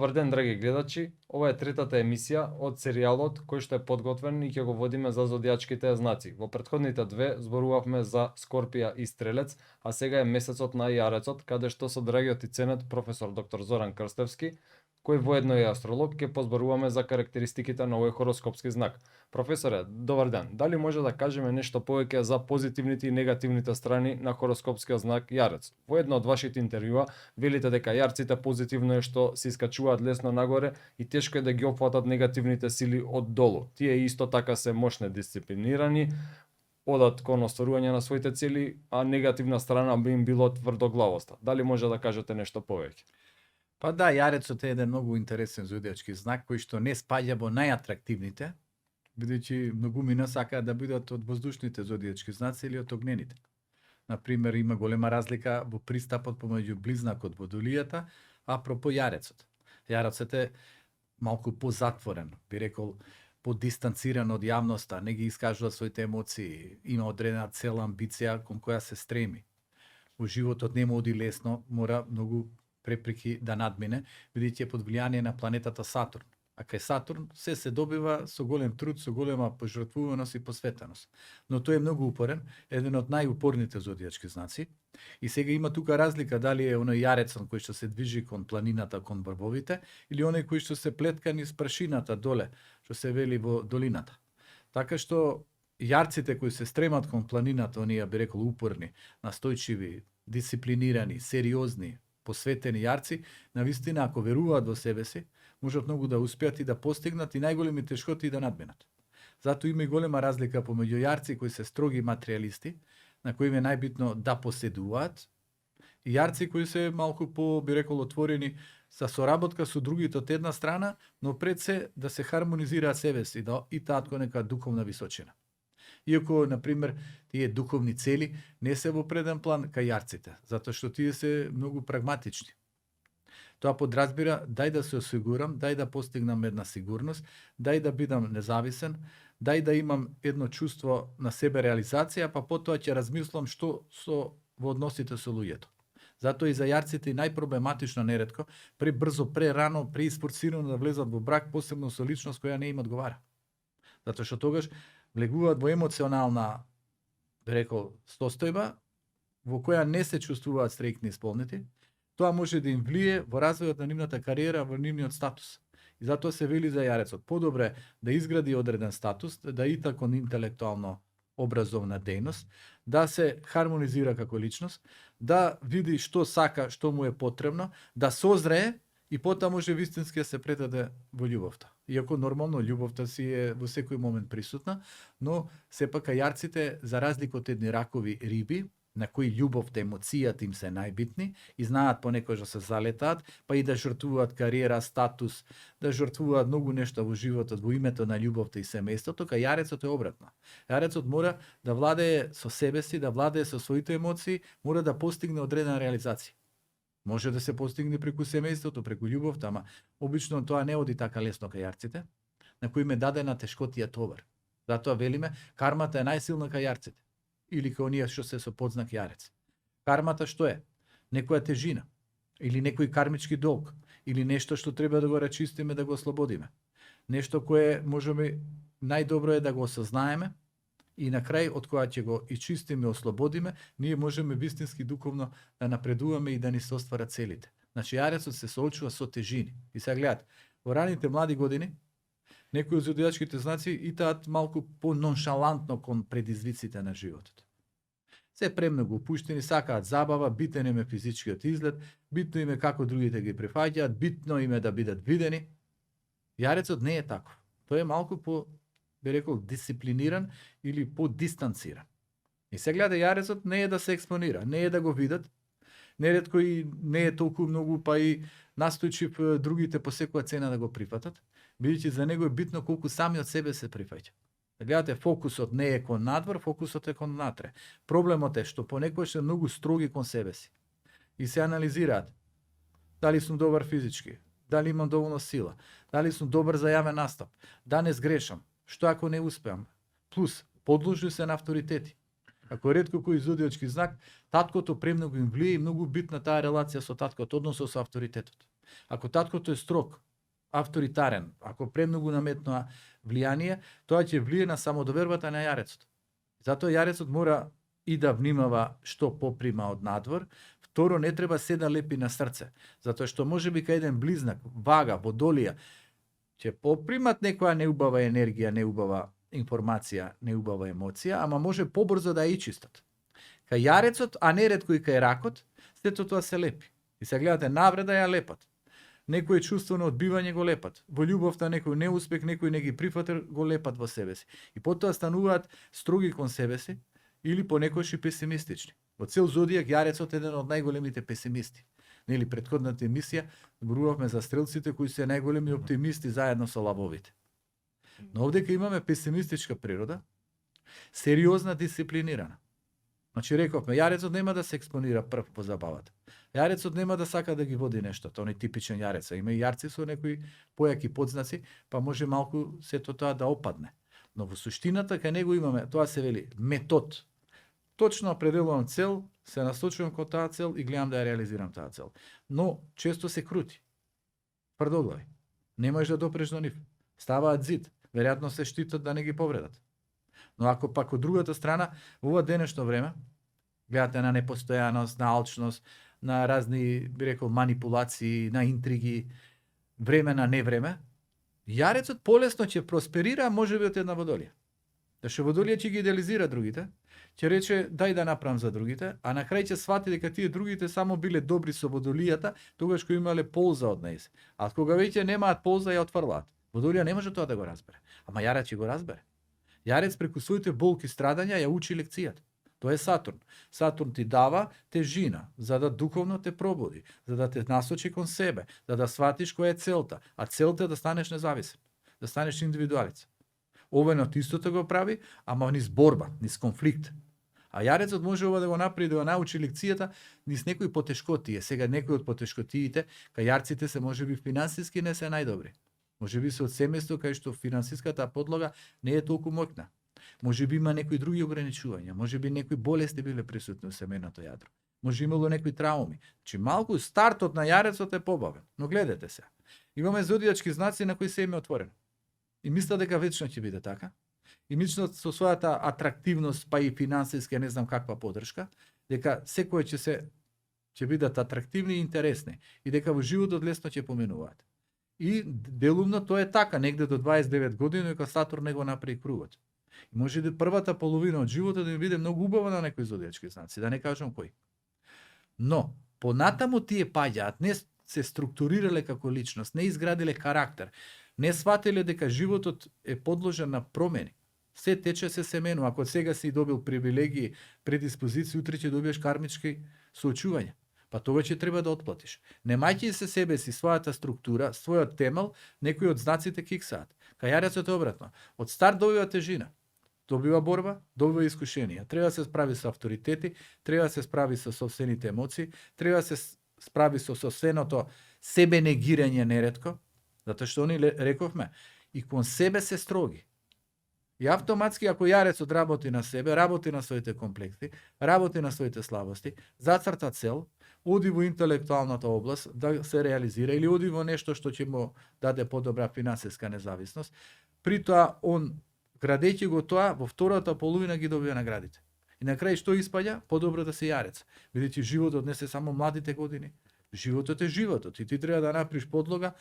Добар ден, драги гледачи. Ова е третата емисија од серијалот кој што е подготвен и ќе го водиме за зодијачките знаци. Во претходните две зборувавме за Скорпија и Стрелец, а сега е месецот на Јарецот, каде што со драгиот и ценет професор доктор Зоран Крстевски, кој воедно е астролог, ќе позборуваме за карактеристиките на овој хороскопски знак. Професоре, добар ден. Дали може да кажеме нешто повеќе за позитивните и негативните страни на хороскопскиот знак Јарец? Во едно од вашите интервјуа велите дека јарците позитивно е што се искачуваат лесно нагоре и тешко е да ги опфатат негативните сили од долу. Тие исто така се мощни, дисциплинирани, одат кон остварување на своите цели, а негативна страна би им било тврдоглавоста. Дали може да кажете нешто повеќе? Па да, Јарецот е еден многу интересен зодијачки знак кој што не спаѓа во најатрактивните, бидејќи многумина сакаат да бидат од воздушните зодијачки знаци или од огнените. Например, има голема разлика во пристапот помеѓу близнакот Водолијата, а пропо Јарецот. Јарецот е малку позатворен, би рекол, подистанциран од јавноста, не ги искажува своите емоции, има одредена цел, амбиција кон која се стреми. Во животот не му оди лесно, мора многу препреки да надмине, бидејќи е под влијание на планетата Сатурн. А кај Сатурн се добива со голем труд, со голема пожртвуваност и посветеност. Но тој е многу упорен, еден од најупорните зодијачки знаци. И сега има тука разлика дали е оној Јарецот кој што се движи кон планината, кон врвовите, или оној кој што се плетка низ прашината доле, што се вели во долината. Така што јарците кои се стремат кон планината, оние би рекол упорни, настојчиви, дисциплинирани, сериозни, посветени јарци, навистина ако веруваат во себе си, можат многу да успеат и да постигнат и најголеми тешкоти да надминат. Затоа има и голема разлика помеѓу јарци кои се строги материјалисти, на кои им е најбитно да поседуваат, и јарци кои се малку по, би рекол, отворени за соработка со другите од една страна, но пред се да се хармонизираат себе си, да и таат кон нека духовна височина. Иако, например, тие духовни цели не се во преден план кај јарците, затоа што тие се многу прагматични. Тоа подразбира, дај да се осигурам, дај да постигнам една сигурност, дај да бидам независен, дај да имам едно чувство на себе реализација, па потоа ќе размислам што со во односите со луѓето. Затоа и за јарците и најпроблематично неретко, пребрзо, прерано, преисфорсирано да влезат во брак, посебно со личност која не им одговара. Затоа што тогаш влегуваат во емоционална, би рекол, состојба, во која не се чувствуваат среќни и исполнети. Тоа може да им влие во развојот на нивната кариера, во нивниот статус. И затоа се вели за Јарецот подобре да изгради одреден статус, да ита кон интелектуално образовна дејност, да се хармонизира како личност, да види што сака, што му е потребно, да созрее и потоа може вистински да се предаде во љубовта. Иако нормално љубовта си е во секој момент присутна, но сепак јарците, за разлика од едни ракови риби, на кои љубовта, емоцијата им се најбитни и знаат понекогаш да се залетаат, па и да жртвуваат кариера, статус, да жртвуваат многу нешта во животот во името на љубовта и семејството, кај Јарецот е обратно. Јарецот мора да владее со себе си, да владее со своите емоции, мора да постигне одредена реализација. Може да се постигне преку семејството, преку љубовта, ама обично тоа не оди така лесно кај јарците, на кои им е дадена тешкотија товар. Затоа велиме, кармата е најсилна кај јарците. Или кај оние што се со подзнак Јарец. Кармата што е? Некоја тежина, или некој кармички долг, или нешто што треба да го рачистиме, да го ослободиме. Нешто кое можеме најдобро е да го осознаеме и на крај од која ќе го и чистиме, ослободиме, ние можеме вистински духовно да напредуваме и да ни се остварат целите. Значи Јарецот се соочува со тежини. И сега гледате, во раните млади години некои од зодијачките знаци итаат малку по-ноншалантно кон предизвиците на животот. Се премногу опуштени, сакаат забава, битен им е физичкиот изглед, битно им е како другите ги прифаќаат, битно им е да бидат видени. Јарецот не е таков. Тој е малку по, би рекол, дисциплиниран или по-дистанциран. И се гледа Јарецот не е да се експонира, не е да го видат, неретко и не е толку многу, па и настојчив другите по секоја цена да го прифатат, бидејќи за него е битно колку сами од себе се прифаќа. Да гледате, фокусот не е кон надвор, фокусот е кон натре. Проблемот е што понекогаш се многу строги кон себе си. И се анализираат. Дали сум добар физички, дали имам доволно сила, дали сум добар за јавен настап, да не сгрешам, што ако не успеам. Плюс, подложи се на авторитети. Ако ретко кој зодиачки знак, таткото премногу им влие и многу битна таа релација со таткото, односот со авторитетот. Ако таткото е строг, авторитарен, ако премногу наметнува влијание, тоа ќе влие на самодовербата на јарецот. Затоа јарецот мора и да внимава што поприма од надвор. Второ, не треба се да лепи на срце, затоа што можеби кај еден близнак, вага, водолија, ќе попримат некоја неубава енергија, неубава информација, неубава емоција, ама може побрзо да ја ичистат. Кај јарецот, а неретко и кај ракот, сето тоа се лепи. И се гледате навреда ја лепат. Некој чувство на одбивање го лепат. Во љубовта некој неуспех, некој не ги прифатил, го лепат во себе си. И потоа стануваат строги кон себе си или понекогаш и песимистични. Во цел зодијак јарецот е еден од најголемите песимисти. Нели претходната емисија зборувавме за стрелците кои се најголеми оптимисти заедно со лавовите. Но овдека имаме песимистичка природа, сериозна, дисциплинирана. Значи рековме, јарецот нема да се експонира прв по забавата. Јарецот нема да сака да ги води нешто, тоа не типичен јарец. Има и јарци со некои појаки подзнаци, па може малку сето тоа да опадне. Но во суштината кај него имаме, тоа се вели метод. Точно определувам цел, се насочувам кон таа цел и гледам да ја реализирам таа цел. Но често се крути. Тврдоглави. Не можеш да допреш до нив. Ставаат зид, веројатно се штитат да не ги повредат. Но ако пак од другата страна, во ова денешно време, гледате на непостојаност, на алчност, на разни, би рекол, манипулации, на интриги, време на невреме, јарецот полесно ќе просперира, можеби од една водолија. Да што водолија ќе ги идеализира другите, ќе рече дај да направам за другите, а на крај ќе свати дека тие другите само биле добри со водолијата, тогаш кога имале полза од нејзе. А кога веќе немаат полза, ја отфрлаат. Водолија не може тоа да го разбере, ама јарец ќе го разбере. Јарец преку своите болки страдања ја учи лекцијата. Тоа е Сатурн. Сатурн ти дава тежина, за да духовно те пробуди, за да те насочи кон себе, да сватиш која е целта, а целта е да станеш независен, да станеш индивидуалец. Овојнот истото го прави, ама низ борба, низ конфликт. А јарецот може ова да го направи, да го научи лекцијата низ некои потешкотии. Сега некои од потешкотиите, кај јарците се можеби финансиски не се најдобри. Можеби се од семејство кај што финансиската подлога не е толку моќна. Можеби има некои други ограничувања, можеби некои болести биле присутни во семејното јадро. Може имало некои трауми. Значи малку стартот на јарецот е побавен. Но гледате се. Имаме зодијачки знаци на кои се име отворено. И мислат дека вечно ќе биде така. И мислат со својата атрактивност, па и финансиска, не знам каква поддршка, дека секој ќе бидат атрактивни и интересни и дека во животот лесно ќе поменуваат. И делумно тоа е така, негде до 29 години кога Сатурн не го направи кругот. И може да првата половина од животот да биде многу убава на некои зодијачки знаци, да не кажам кои. Но понатаму тие паѓаат, не се структурирале како личност, не изградиле карактер, не сватиле дека животот е подложен на промени. Се тече, се семено. Ако сега си добил привилегии, предиспозиции, утре ќе добиеш кармички соочувања. Па тоа ќе треба да отплатиш. Немајќи се себе си, својата структура, својот темел, некои од знаците киксаат. Кај јарецот е обратно. Од старт добива тежина. Добива борба, добива искушенија. Треба да се справи со авторитети, треба да се справи со собствените емоции, треба да се справи со собственото себе негирање неретко, затоа што они рековме, и кон себе се строги. И автоматски, ако јарецот работи на себе, работи на своите комплекси, работи на своите слабости, зацрта цел, оди во интелектуалната област да се реализира или оди во нешто што ќе му даде подобра финансиска независност, при тоа он, градејќи го тоа, во втората половина ги добива наградите. И на крај што испаѓа? Подобро да се јарец. Бидејќи животот не се само младите години. Животот е животот и ти треба да направиш подлога,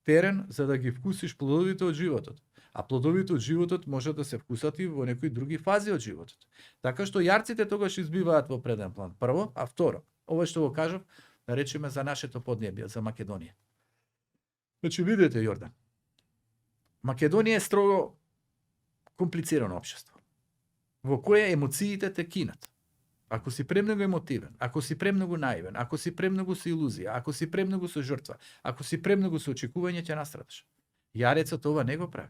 терен за да ги вкусиш плодовите од животот. А плодовите од животот може да се вкусат и во некои други фази од животот. Така што јарците тогаш избиваат во преден план. Прво, а второ, ова што го кажав, да речеме за нашето поднебје, за Македонија. Значи видите, Јордан, Македонија е строго комплицирано општество, во кое емоциите те кинат. Ако си премногу емотивен, ако си премногу наивен, ако си премногу со илузија, ако си премногу со жртва, ако си премногу со очекување, ќе настрадаш. Јарецот ова не го прави.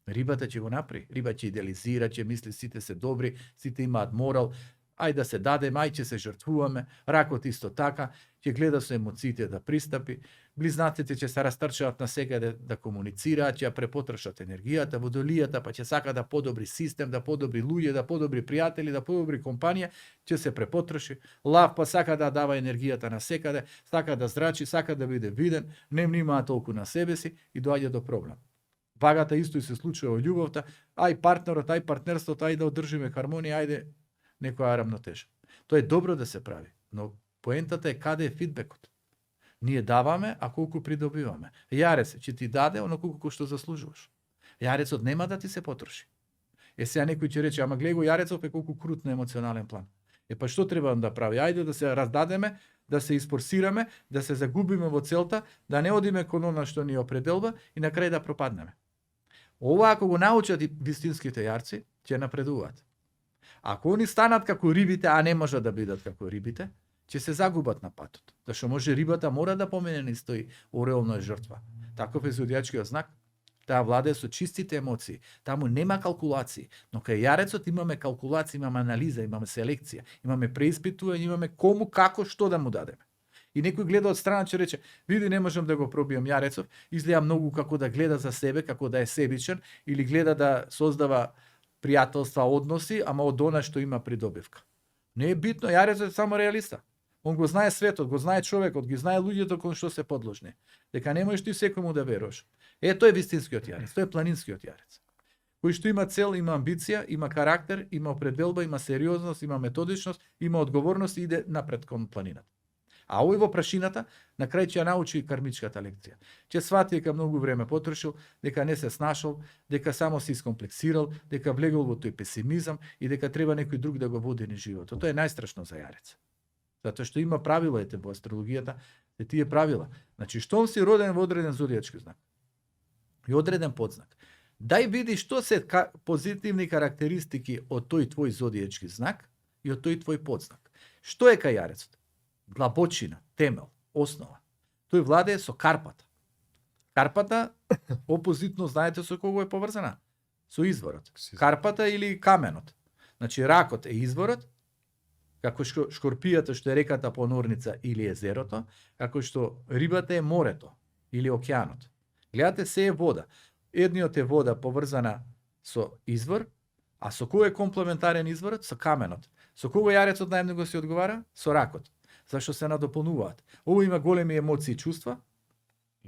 Рибата ќе го направи. Риба ќе идеализира, ќе мисли сите се добри, сите имаат морал, ај да се дадеме, ај ќе се жртвуваме, ракот исто така, ќе гледа со емоциите да пристапи, близнаците ќе се растрчаат на секаде да комуницираат, ќе ја препотрошат енергијата, водолијата, па ќе сака да подобри систем, да подобри луѓе, да подобри пријатели, да подобри компанија, ќе се препотроши. Лав па сака да дава енергијата на секаде, сака да зрачи, сака да биде виден, не внимава толку на себе си и доаѓа до проблем. Вагата исто и се случува во љубовта, ај партнерот, ај партнерството, ај да одржиме хармонија, ајде некоја рамнотежа. Тоа е добро да се прави, но поентата е каде е фидбекот. Ние даваме, а колку придобиваме. Јарец ќе ти даде онолку што заслужуваш. Јарецот нема да ти се потроши. Сега некој ќе рече, ама гледај го Јарецов е колку крут на емоционален план. Па што треба да прави? Ајде да се раздадеме, да се испорсираме, да се загубиме во целта, да не одиме кон она што ни определба и на крај да пропаднеме. Ова ако го научат и вистинските јарци, ќе напредуваат. Ако они станат како рибите, а не можат да бидат како рибите, ќе се загубат на патот. Зашто може рибата мора да помине низ тој ореол на жртва. Таков е зодијачкиот знак. Таа владее со чистите емоции. Таму нема калкулации, но кај јарецот имаме калкулации, имаме анализа, имаме селекција, имаме преиспитување, имаме кому, како, што да му дадеме. И некој гледа од страна ќе рече, види не можам да го пробијам Јарецов, изгледа многу како да гледа за себе, како да е себичен или гледа да создава пријателства, односи, ама од она што има придобивка. Не е битно, Јарецов е само реалиста. Он го знае светот, го знае човекот, ги знае луѓето кон што се подложни. Дека не можеш ти секоју да веруваш. Тоа е вистинскиот Јарец, тоа е планинскиот Јарец. Кој што има цел, има амбиција, има карактер, има определба, има сериозност, има методичност, има одговорност и иде напред кон планината. А овој во прашината, на крај ќе ја научи кармичката лекција. Ќе свати дека многу време потрошил, дека не се снашол, дека само се искомплексирал, дека влегол во тој песимизам и дека треба некој друг да го води низ животот. Тоа е најстрашно за Јарец. Затоа што има правила во астрологијата, тие правила. Значи, штом си роден во одреден зодијачки знак и одреден подзнак, дај види што се позитивни карактеристики од тој твој зодијачки знак и од тој твој подзнак. Што е кај Јарецот? Длабочина, темел, основа. Тој владее со карпата. Карпата, опозитно, знаете со кого е поврзана? Со изворот. Карпата или каменот. Значи, ракот е изворот, како шкорпијата што е реката понорница или езерото, како што рибата е морето или океанот. Гледате, се е вода. Едниот е вода поврзана со извор, а со кој е комплементарен изворот? Со каменот. Со кого Јарецот најмногу се одговара? Со ракот. Зашто се надополнуваат. Ово има големи емоции и чувства,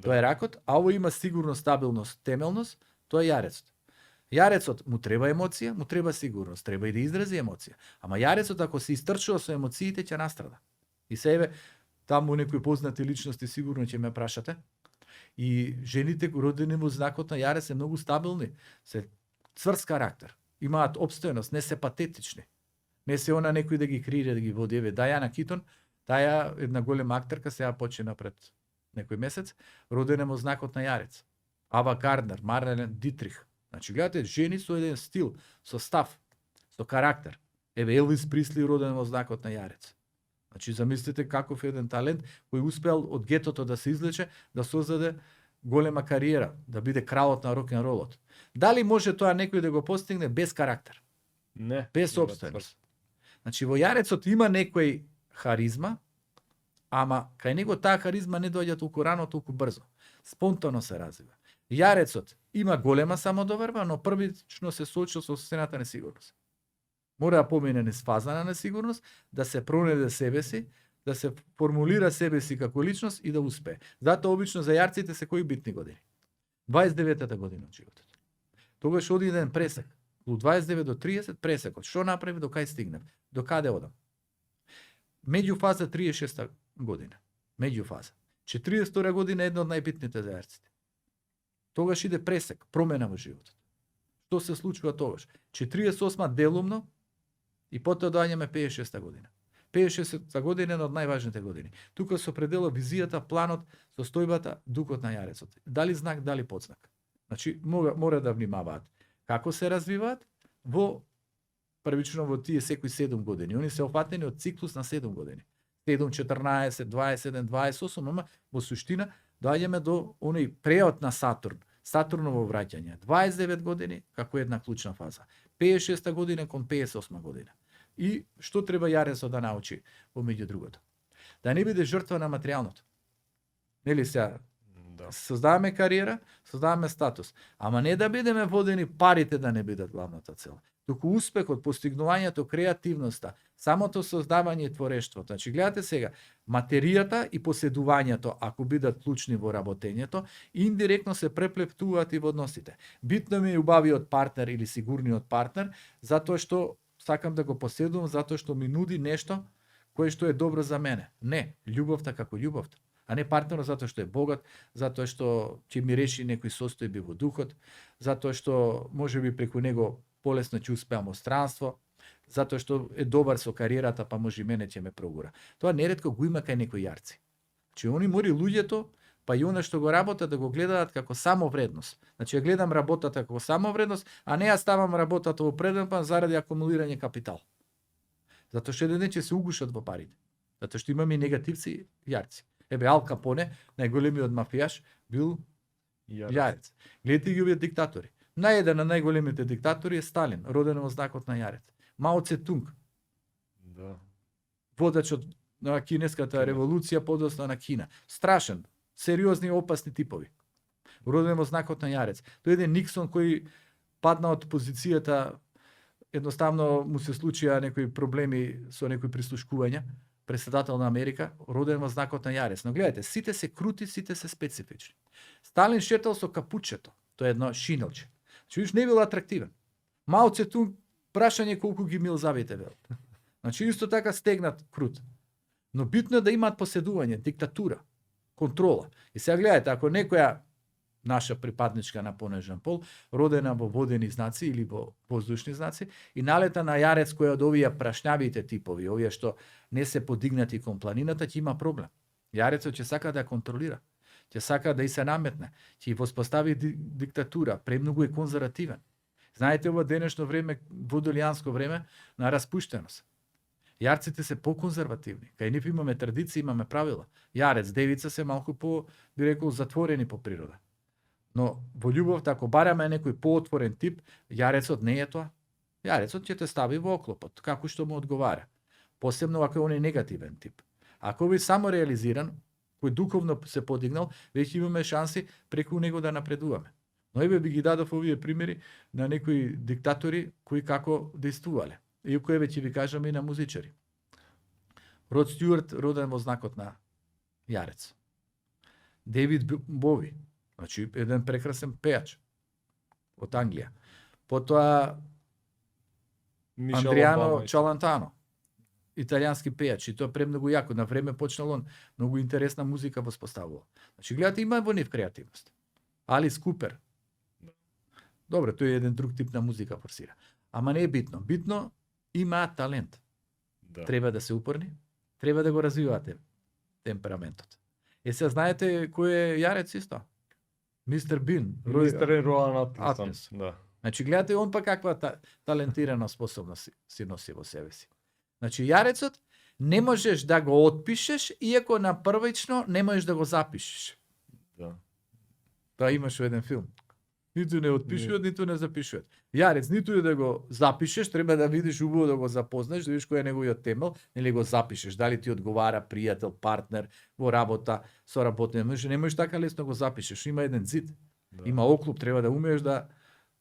тоа е ракот, а ово има сигурност, стабилност, темелност, тоа е Јарецот. Јарецот му треба емоција, му треба сигурност, треба и да изрази емоција. Ама Јарецот ако се истрчува со емоциите ќе настрада. И себе таму некои познати личности сигурно ќе ме прашате. И жените родени во знакот на Јарец се многу стабилни, се цврст карактер, имаат опстојност, не се патетични. Не се она некој да ги крире, да ги води. Дајана Китон, таа една голема актерка, сега почина пред некој месец, родена во знакот на Јарец. Ава Гарднер, Марлен Дитрих. Значи, гледате, жени со еден стил, со став, со карактер. Елвис Присли роден во знакот на Јарец. Значи, замислите каков еден талент кој успеал од гетото да се излече, да создаде голема кариера, да биде кралот на рок-н-ролот. Дали може тоа некој да го постигне без карактер? Не. Без собственост. Значи, во Јарецот има некој харизма, ама кај него таа харизма не доаѓа толку рано, толку брзо. Спонтано се развива. Јарецот има голема самодоверба, но првично се соочил со собствената несигурност. Мора да помине низ фаза на несигурност, да се пронајде себе си, да се формулира себе си како личност и да успее. Затоа обично за јарците се кои битни години. 29-та година од животот. Тогаш оди еден пресек. Од 29 до 30 пресекот. Што направи, до кај стигнем? До каде одам? Меѓуфаза 36-та година. Меѓуфаза. 42-та година е една од најбитните за јарците. Тогаш иде пресек, промена во животот. Што се случува тогаш? 48-та делумно и потоа доаѓаме 56-та година. 56-та година е една од најважните години. Тука се определува визијата, планот, состојбата, духот на јарецот. Дали знак, дали подзнак. Значи, мора да внимаваат. Како се развиваат? Првично во тие секои 7 години. Они се опфатени од циклус на 7 години. 7, 14, 27, 28, ама во суштина доаѓаме до оној преот на Сатурн. Сатурново враќање. 29 години како една клучна фаза. 56 година кон 58 година. И што треба јарецот да научи помеѓу другото? Да не биде жртва на материјалното. Нели сега Да. создаваме кариера, создаваме статус, ама не да бидеме водени парите да не бидат главната цел. Туку успехот, постигнувањето, креативноста, самото создавање и творештвото. Значи гледате сега, материјата и поседувањето, ако бидат клучни во работењето, индиректно се преплептуваат и во односите. Битно ми е убавиот партнер или сигурниот партнер, затоа што сакам да го поседувам, затоа што ми нуди нешто кое што е добро за мене. Не, љубовта како љубовта, а не партнерот затоа што е богат, затоа што ќе ми реши некои состојби во духот, затоа што можеби преку него полесно ќе успеам во странство, затоа што е добар со кариерата, па може и мене ќе ме прогура. Тоа неретко го има кај некои јарци. Че они мори луѓето, па и она што го работат да го гледаат како само вредност. Значи ја гледам работата како само вредност, а не ја ставам работата во преден план заради акумулирање капитал. Затоа што еден ден ќе се угушат во парите. Затоа што имаме и негативци јарци. Ебе Ал Капоне, најголемиот мафијаш, бил јарец. Гледате ги овие диктатори. Наједен од најголемите диктатори е Сталин, роден во знакот на јарец. Мао Цетунг, Да. водачот на кинеската револуција, подоцна на Кина. Страшен, сериозни и опасни типови. Роден во знакот на јарец. Тој еден Никсон кој падна од позицијата, едноставно му се случија некои проблеми со некои прислушкувања, председател на Америка, роден во знакот на јарец. Но гледате, сите се крути, сите се специфични. Сталин шетал со капучето, тоа е едно шинелче. Значи, виж, не бил атрактивен. Мао Цетунг, прашање колку ги мил забите бил. Значи, исто така стегнат крут. Но битно е да имаат поседување, диктатура, контрола. И сега гледате, ако некоја наша припадничка на понежен пол, родена во водени знаци или во воздушни знаци, и налета на јарец кој од овие прашњавите типови, овие што не се подигнати кон планината, ќе има проблем. Јарецот ќе сака да ја контролира, ќе сака да и се наметне, ќе воспостави диктатура, премногу е конзервативен. Знаете, ова денешно време, водолијанско време, на распуштеност. Јарците се поконзервативни. Кај нив имаме традиции, имаме правила. Јарец, девица се малку по, би рекол, затворени по природа. Но во љубовта, ако бараме некој поотворен тип, јарецот не е тоа. Јарецот ќе те стави во оклопот, како што му одговара. Посебно ако е он е негативен тип. Ако ви само реализиран, кој духовно се подигнал, веќе имаме шанси преку него да напредуваме. Но еве би ги дадов овие примери на некои диктатори кои како действувале. И кои веќе ви кажаме и на музичари. Род Стюарт, роден во знакот на јарец. Дейвид Бови, значи еден прекрасен пејач од Англија. Потоа Мишел Андриано Обама исто. Челентано, италијански пејач, и тоа премногу јако. На време почнал он многу интересна музика воспоставува. Значи гледате, има во нив креативност. Алис Купер. Добре, тој е еден друг тип на музика форсира. Ама не е битно. Битно има талент. Да. Треба да се упорни, треба да го развивате темпераментот. Се знаете кој е јарец исто? Мистер Бин. Мистер Роан Аткинсон. Аткинс. Да. Значи гледате он па каква талентирана способност си носи во себе си. Значи јарецот не можеш да го отпишеш, иако на првично не можеш да го запишеш. Да. Тоа имаш во еден филм. Ниту не отпишуваат, ниту не запишуваат. Јарец, ниту е да го запишеш, треба да видиш убаво да го запознаеш, да видиш кој е неговиот темел, или го запишеш, дали ти одговара пријател, партнер во работа, со работен, не можеш така лесно го запишеш, има еден зид. Да. Има оклуп, треба да умееш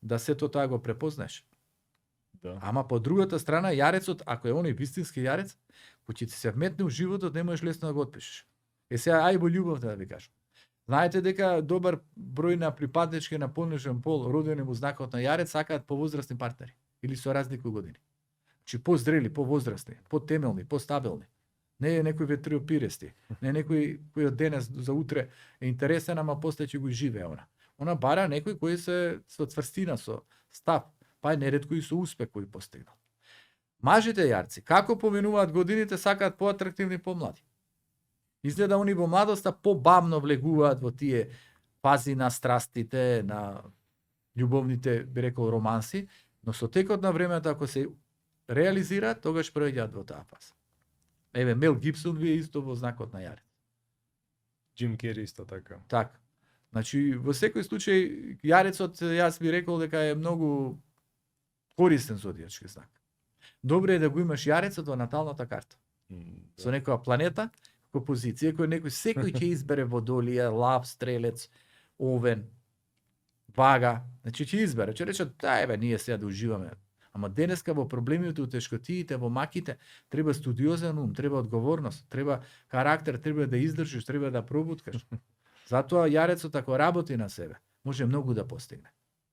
да сето тоа го препознаеш. Да. Ама по другата страна, јарецот, ако е оној вистински јарец, кој ќе ти се вметне у животот, не можеш лесно да го отпишеш. Сега ај во љубовта да ви кажам. Знаете дека добар број на припаднички на понижен пол, родени во знакот на јарец, сакаат повозрастни партнери или со разлики години. Чи позрели, повозрастни, потемелни, постабилни. Не е некој ветриопирести, не е некој кој од денес за утре е интересен, ама после ќе го живее она. Она бара некој кој се со цврстина, со став, па е неретко и со успех кој постигнал. Мажите јарци, како поминуваат годините, сакаат поатрактивни, помлади. Изгледа они во младоста побавно влегуваат во тие фази на страстите, на љубовните, би рекол, романси, но со текот на времето, ако се реализираат, тогаш преоѓаат во таа фаза. Еве, Мел Гибсон ви е исто во знакот на јарец. Джим Кери исто така. Така. Значи, во секој случај, јарецот, јас би рекол дека е многу користен зодијачки знак. добро е да го имаш јарецот во наталната карта. Со некоја планета, како позиција, кој некој секој ќе избере водолија, лав, стрелец, овен, вага, значи ќе избере, ќе рече, бе, ние сега да уживаме. Ама денеска во проблемите, во тешкотиите, во маките, треба студиозен ум, треба одговорност, треба карактер, треба да издржиш, треба да пробуткаш. Затоа јарецот ако работи на себе, може многу да постигне.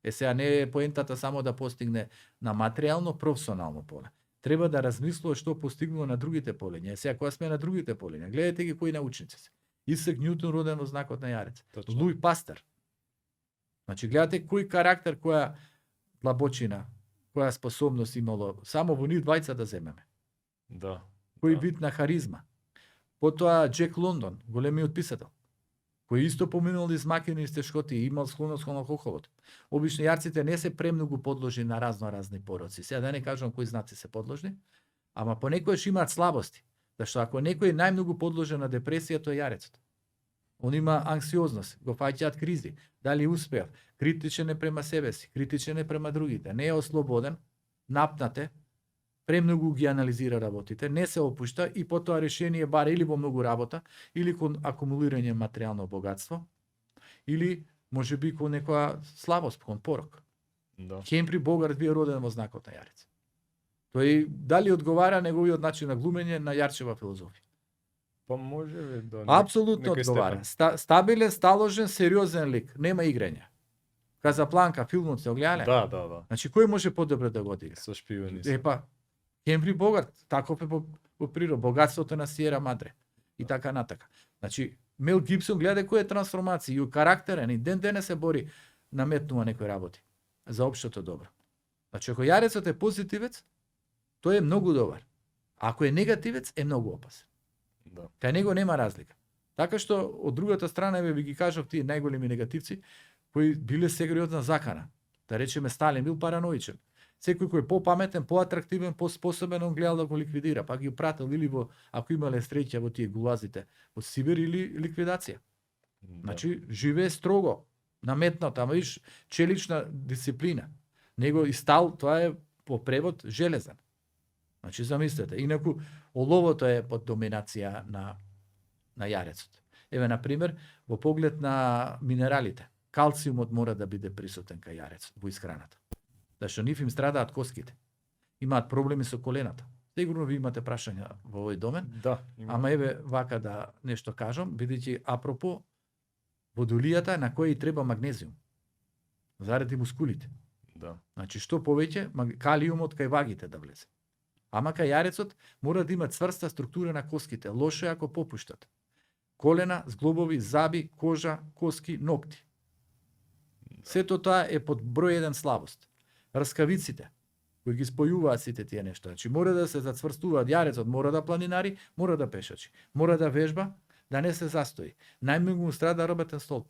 Сега не е поентата само да постигне на материјално, професионално поле. Треба да размислува што постигнува на другите полиња. Сега кога сме на другите полиња, гледате ги кои научници се. Исак Њутон роден во знакот на јарец. Луи Пастер. Значи гледате кој карактер, која длабочина, која способност имало само во нив двајца да земеме. Да. Кој вид на харизма. Потоа Джек Лондон, големиот писател, кој исто поминал измакени тешкоти и имал склоност кон алкохолот. Обично јарците не се премногу подложени на разни пороци. Сега да не кажам кои знаци се подложни, ама понекогаш имаат слабости. Зашто ако некој е најмногу подложен на депресија, тој е јарецот. Он има анксиозност, го фаќаат кризи, дали успеав, критичен е према себе си, критичен е према другите, не е ослободен, напнате, премногу ги анализира работите, не се опушта и потоа решение бара или во многу работа, или кон акумулирање материјално богатство, или може би кон некоја слабост, кон порок. Да. Хемфри Богарт бил роден во знакот на јарец. Тој дали одговара неговиот начин на глумење на Јарчева филозофија? Па може би да. Апсолутно одговара. Стабилен, сталожен, сериозен лик, нема играње. Казабланка, филмот се огледале? Да. Значи кој може подобро да го одигра? Со шпиони. Епа, Хемфри Богарт, таков е по природа, богатството на Сиера Мадре и така натака. Значи Мел Гибсон гледа кој е трансформација и карактерен и ден се бори наметнува некои работи за општото добро. Значи ако јарецот е позитивец, тој е многу добар. Ако е негативец, е многу опасен. Да. Кај него нема разлика. Така што од другата страна ви ги кажав тие најголеми негативци кои биле сериозна закана. Да речеме Сталин бил параноичен. Секој кој е попаметен, поатрактивен, поспособен, он гледал да го ликвидира, па ги пратил или во ако имале среќа во тие гулазите во Сибир или ликвидација. Да. Значи живее строго, наметнат, ама виж челична дисциплина. Него и стал, тоа е по превод железен. Значи замислете, инаку оловото е под доминација на јарецот. Еве на пример, во поглед на минералите, калциумот мора да биде присутен кај јарецот во исхраната. Зашто нив им страдаат коските. Имаат проблеми со колената. Сигурно ви имате прашања во овој домен. Да. Ама еве вака да нешто кажам, бидејќи апропо водолијата на која и треба магнезиум. Заради мускулите. Да. Значи што повеќе калиумот кај вагите да влезе. Ама кај јарецот мора да има цврста структура на коските. Лошо е ако попуштат. Колена, зглобови, заби, кожа, коски, ногти. Сето тоа е под број 1 слабост. Раскавиците, кои ги спојуваат сите тие нешта. Значи мора да се зацврстуваат, јарецот мора да планинари, мора да пешачи, мора да вежба, да не се застои. Најмногу му страда работен столб.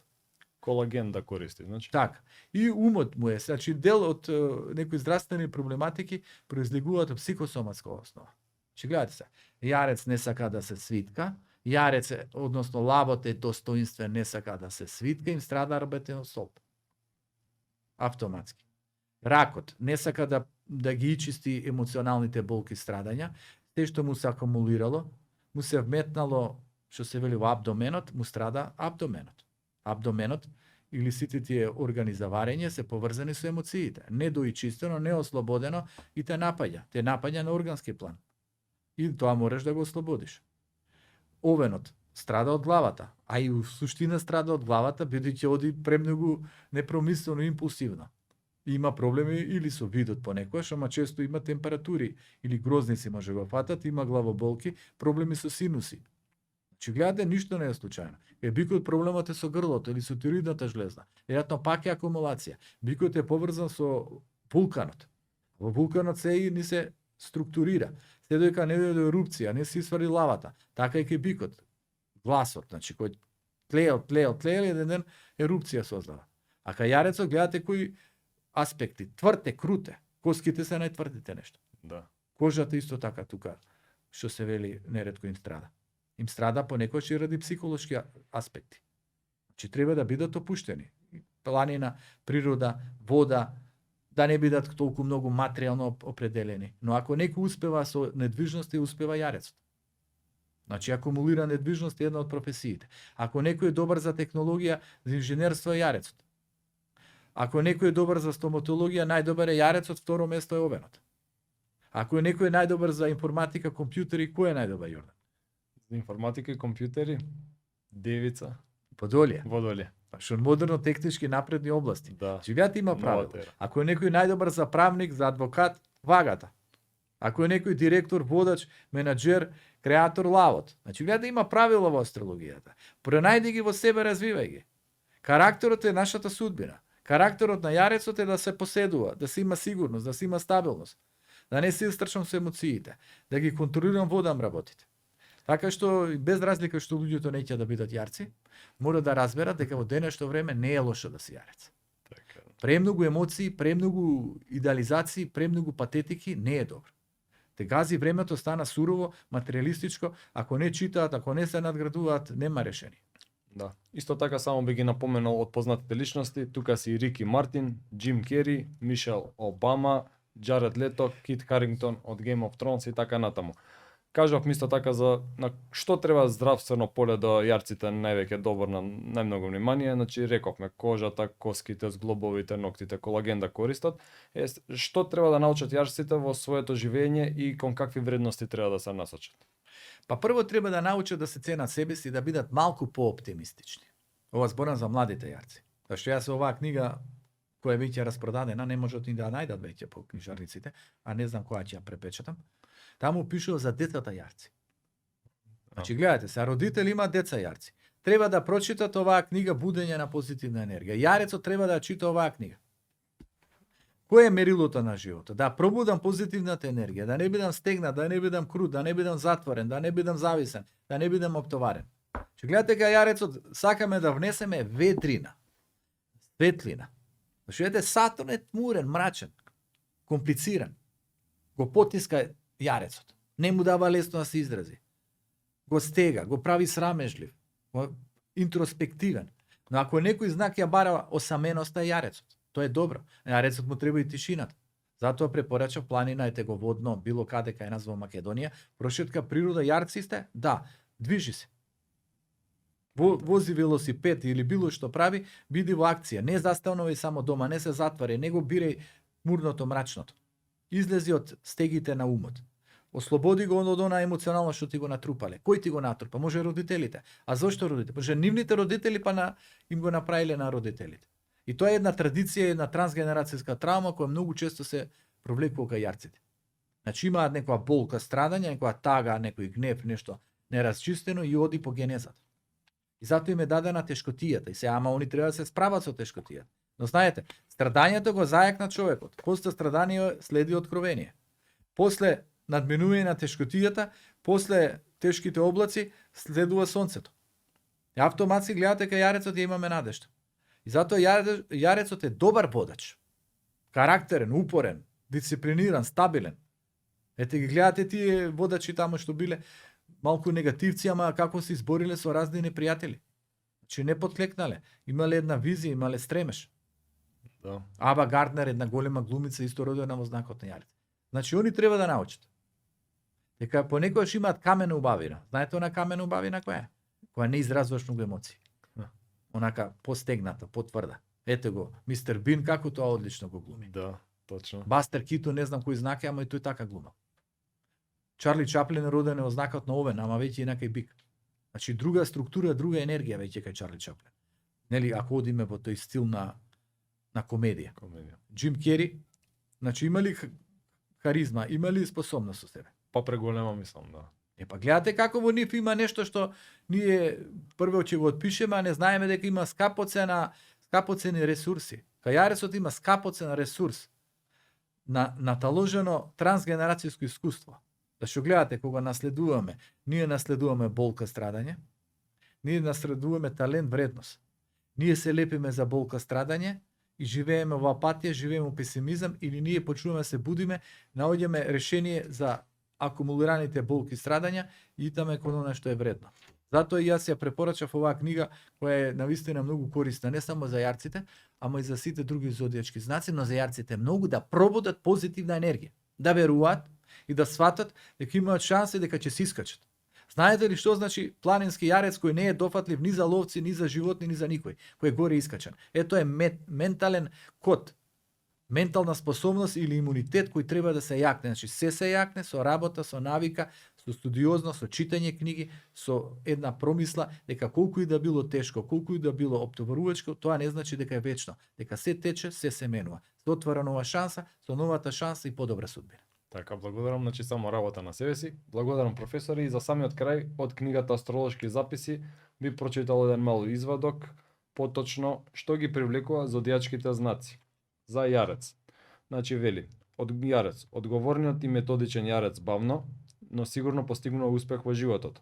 Колаген да користи, значи. Така. И умот му е, значи дел од некои здравствени проблематики произлегуваат од психосоматска основа. Че гледате се, јарец не сака да се свитка, јарец, односно лавот е достоинствен, не сака да се свитка, им страда работен столб. Автоматски. Ракот не сака да ги ичисти емоционалните болки, страдања, те што му се акумулирало, му се вметнало, што се вели во абдоменот, му страда абдоменот. Абдоменот или сите тие органи за варење се поврзани со емоциите. Недоичистено, неослободено и те напаѓа на органски план. И тоа можеш да го ослободиш. Овенот страда од главата, а и у суштина страда од главата, бидејќи оди премногу непромислено и импулсивно. Има проблеми или со видот понекогаш, ама често има температури или грозници може го фатат, има главоболки, проблеми со синуси. Че гледате, ништо не е случајно. Бикот проблемот е со грлото или со тироидната жлезда. Веројатно пак е акумулација. Бикот е поврзан со вулканот. Во вулканот се и ни се структурира. Се доека не дојде до ерупција, не се свари лавата. Така и кај бикот. Гласот, значи кој тлеел, еден ден ерупција создава. А кај јарецот гледате кои аспекти, тврде, круте. Коските се најтврдите нешто. Да. Кожата исто така тука, што се вели, неретко им страда. Им страда понекогаш и ради психолошки аспекти. Значи треба да бидат опуштени. Планина, природа, вода, да не бидат толку многу материјално определени. Но ако некој успева со недвижност, успева јарецот. Значи, акумулира недвижност е една од професиите. Ако некој е добар за технологија, за инженерство е јарецот. Ако некој е добар за стоматологија, најдобар е јарецот, второ место е овенот. Ако некој е најдобар за информатика, компјутери, кој е најдобар, Јордан? За информатика и компјутери, Девица, Водолие. Водолие. Што модерно технички напредни области. Да. Живеат има правило. Ако е некој најдобар за правник, за адвокат, Вагата. Ако е некој директор, водач, менаџер, креатор, лавот. Значи, гледа има правила во астрологијата. Пронајди ги во себе, развивај ги. Карактерот е нашата судбина. Карактерот на јарецот е да се поседува, да се има сигурност, да се има стабилност, да не се истрчам со емоциите, да ги контролирам водам работите. Така што, без разлика што луѓето не ќе да бидат јарци, мора да разберат дека во денешно време не е лошо да си јарец. Така. Премногу емоции, премногу идеализации, премногу патетики не е добро. Те гази времето стана сурово, материјалистичко, ако не читаат, ако не се надградуваат, нема решение. Да. Исто така само би ги напоменал од познатите личности, тука си Рики Мартин, Джим Кери, Мишел Обама, Джаред Лето, Кит Харингтон од Game of Thrones и така натаму. Кажав исто така за на што треба здравствено поле до јарците највеќе добро на најмногу внимание, значи рековме кожата, коските, зглобовите, ноктите, колаген да користат. Што треба да научат јарците во своето живење и кон какви вредности треба да се насочат? Па прво треба да научат да се ценат себе си и да бидат малку пооптимистични. Ова зборам за младите јарци. Зашто јас оваа книга која веќе е распродадена, не можат ни да најдат веќе по книжарниците, а не знам која ќе ја препечатам. Таму пишува за децата јарци. Значи гледате се, родители имаат деца јарци. Треба да прочитат оваа книга Будење на позитивна енергија. Јарецот треба да чита оваа книга. Кој е мерилото на животот? Да пробудам позитивната енергија, да не бидам стегнат, да не бидам крут, да не бидам затворен, да не бидам зависен, да не бидам оптоварен. Че гледате кај јарецот сакаме да внесеме ветрина, светлина. Зашто ете Сатурн е тмурен, мрачен, комплициран. Го потиска јарецот. Не му дава лесно да се изрази. Го стега, го прави срамежлив, го интроспективен. Но ако некој знак ја бара осаменоста е јарецот. Тоа е добро. Јарецот му треба и тишината. Затоа препорачав планина, ете го водно, било каде кај нас во Македонија, прошетка природа, јарци сте, да, движи се. Вози велосипед или било што прави, биди во акција. Не застанувај само дома, не се затвари, не го бирај мурното, мрачното. Излези од стегите на умот. Ослободи го од она емоционално што ти го натрупале. Кој ти го натрупа? Може родителите. А зошто родителите? Може нивните родители па им го направиле на родителите. И тоа е една традиција, една трансгенерацијска травма која многу често се провлекува кај јарците. Значи имаат некоја болка, страдање, некоја тага, некој гнев, нешто неразчистено и оди по генезата. И затоа им е дадена тешкотијата. И се ама они треба да се справат со тешкотијата. Но знаете, страдањето го зајакна човекот. После страдание следи откровение. После надминување на тешкотијата, после тешките облаци следува сонцето. И автоматски гледате кај јарецот ја имаме надежда. И затоа јарецот е добар водач. Карактерен, упорен, дисциплиниран, стабилен. Ете ги гледате тие водачи таму што биле малку негативци, ама како се избориле со разни непријатели. Значи не подклекнале, имале една визија, имале стремеш. Да. Аба Гарднер, една голема глумица, исто родена во знакот на јарец. Значи они треба да научат. Дека понекогаш имаат камена убавина. Знаете она камена убавина која е? Која не изразваш многу емоции. Онака постегната, потврда. Ете го, мистер Бин како тоа одлично го глуми. Да, точно. Бастер Китон, не знам кој знак е, ама и тој така глума. Чарли Чаплин е роден во знакот на овен, ама веќе инака и бик. Значи друга структура, друга енергија веќе кај Чарли Чаплин. Нели, ако одиме во тој стил на комедија. Джим Кери, значи има ли харизма, има ли способност со себе? Па преголема мислам, да. Па гледате како во нив има нешто што ние прво ќе го отпишеме, а не знаеме дека има скапоцени ресурси. Кај јарецот има скапоцен ресурс на наталожено трансгенерацијско искуство. Зашто гледате кога наследуваме, ние наследуваме болка, страдање, ние наследуваме талент, вредност. Ние се лепиме за болка, страдање и живееме во апатија, живееме во песимизам или ние почнуваме се будиме, наоѓаме решение за акумулираните болки и страдања и идаме кон она што е вредно. Затоа и јас ја препорачав оваа книга, која е навистина многу корисна не само за јарците, ама и за сите други зодијачки знаци, но за јарците многу да пробудат позитивна енергија, да веруваат и да сватат дека имаат шанси дека ќе се искачат. Знаете ли што значи планински јарец кој не е дофатлив ни за ловци, ни за животни, ни за никој, кој е горе искачан? Ето е ментален код, ментална способност или имунитет кој треба да се јакне. Значи се јакне со работа, со навика, со студиозност, со читање книги, со една промисла дека колку и да било тешко, колку и да било оптоварувачко, тоа не значи дека е вечно, дека се тече, се менува. Се отвара нова шанса, со новата шанса и подобра судбина. Така, благодарам, значи само работа на себе си. Благодарам професори и за самиот крај од книгата Астролошки записи би прочитал еден мал извадок, поточно што ги привлекува зодијачките знаци за јарец. Значи вели, од јарец, одговорниот и методичен јарец бавно, но сигурно постигнува успех во животот.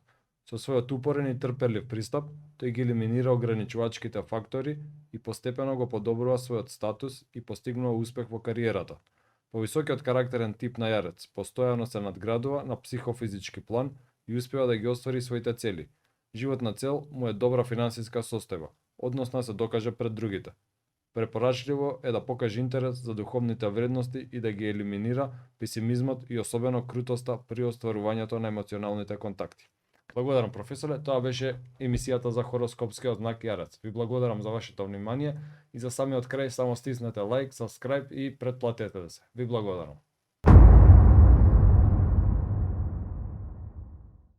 Со својот упорен и трпелив пристап, тој ги елиминира ограничувачките фактори и постепено го подобрува својот статус и постигнува успех во кариерата. Повисокиот карактерен тип на јарец постојано се надградува на психофизички план и успева да ги оствари своите цели. Животна цел му е добра финансиска состојба, односно да се докаже пред другите. Препорачливо е да покаже интерес за духовните вредности и да ги елиминира песимизмот и особено крутоста при остварувањето на емоционалните контакти. Благодарам професоре, тоа беше емисијата за хороскопскиот знак Јарец. Ви благодарам за вашето внимание и за самиот крај само стиснете лайк, subscribe и претплатете се. Ви благодарам.